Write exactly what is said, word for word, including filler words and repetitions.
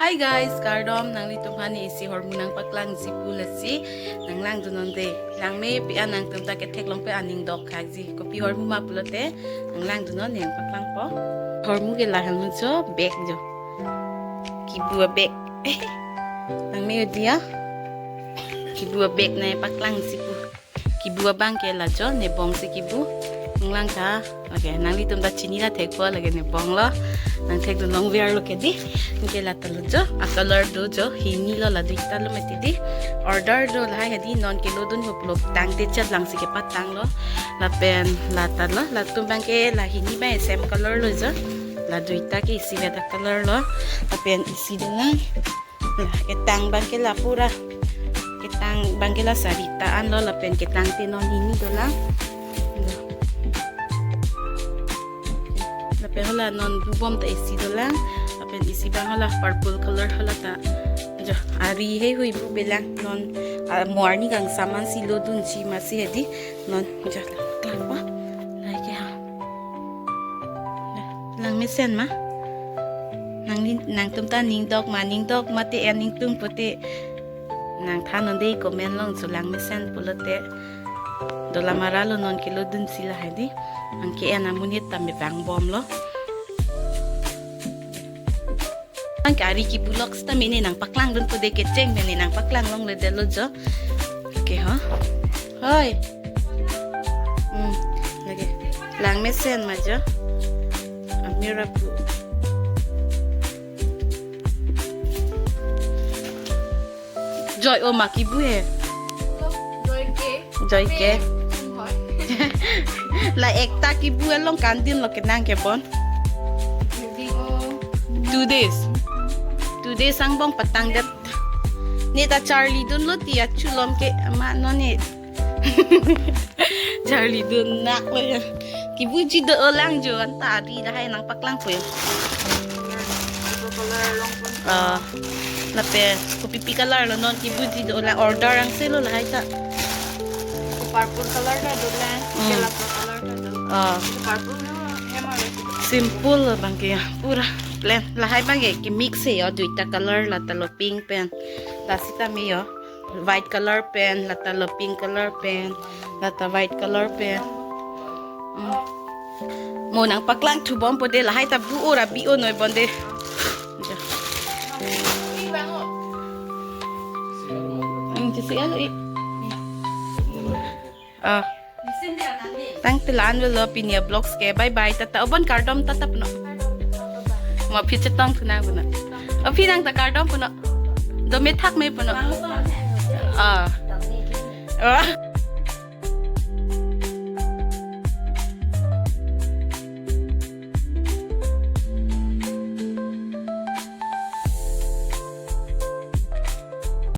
Hi guys, kardom. Nanglitum aphan isi hormu nangpaklangji pu lasi nanglangdun non dei. Langme pi-an nangtum ta ketheklong pen aning dokthakji. Kopi hormu ma pulote nanglangdun non, nangpaklangpo. Hormu ke lahenlo jo, bag jo. Kibu a-bag. Langme odi ya. Kibu a-bag nangpaklangji pu. Kibu abang ke la jo, nebong si kibu. Nanglang tha. Okay, nanglitum ta chini la thekpo, lake nebong lo. Nangthekdun longver lo ke dei. Ke la ta lo jo, a-color do jo, hini lo, la duita lo mati dei. Order do lahai hedi, non kelodun hop lo, tangte chat lang si kepatang lo. Lapen la ta lo, latum abang ke la hini abang same color lo jo. La duita ke isivet a-color lo. Lapen isi dolang. Nah, ketang abang ke la pura. Ketang abang ke la sarita an lo, lapen ketangte non hini dolang. Lapen hala non bubom ta isi dolang. Lapen isi abang hala purple color hala ta. Jo, ari heihui pu belang non, ah, mo arni kangsam an si lodunji masi hedi non jo, klangpo. Lahai ke ha. Langmesen ma? Nangli, nangtum ta ning dok ma, ning dok mate en ning tum pute nangthan non dei, comment along jo, langmesen pulote dolamara lo, non kelodun si lahai dei. Nang ke-en amonit tame vangbom lo. Nang ke ari kibu lok seta mene nangpaklangdun pu dei, kecheng mene nangpaklang longledetlo jo. Okay ho. Hoi. Hmm, lake. Langmesen ma jo. Amira pu. Joy o ma kibu he. Joy ke. Joy ke. Hoi. La ekta kibu along kandin lo kenang ke bon. Two days. Two days angbong patangdet. Ne ta charlidunlo ti achulom ke ama non ne. Charlidun nak lo ya. Kibuji dolang jo, anta ari lahai nangpaklangpo ya. Purple color along pun. Ah, lapen kopi pi color lo non kibuji dolang, order angse lo lahai ta. Purple color ta dolang, Hmm. Gelap color ta do. Ah. Purple lo, ema lo. Simple lo abang ke ya, pura plain. Lahai abang ke, ke mix he yo, duita color, la ta lo pink pen. La seta me yo. White color pen, la ta lo pink color pen, la ta white color pen. Hmm. Mo nangpaklang thubom po dei, lahai ta bu ora bi o noi bon dei. Hmm, jisi alo i. Ah. Tangte la-an lo pini a-vlogs ke. Bye bye. Tata, obon kardom tata puno. Mo aphi chetong thu nang puno. Aphi nang ta kardom puno. Do methak me puno. Ah. Ah.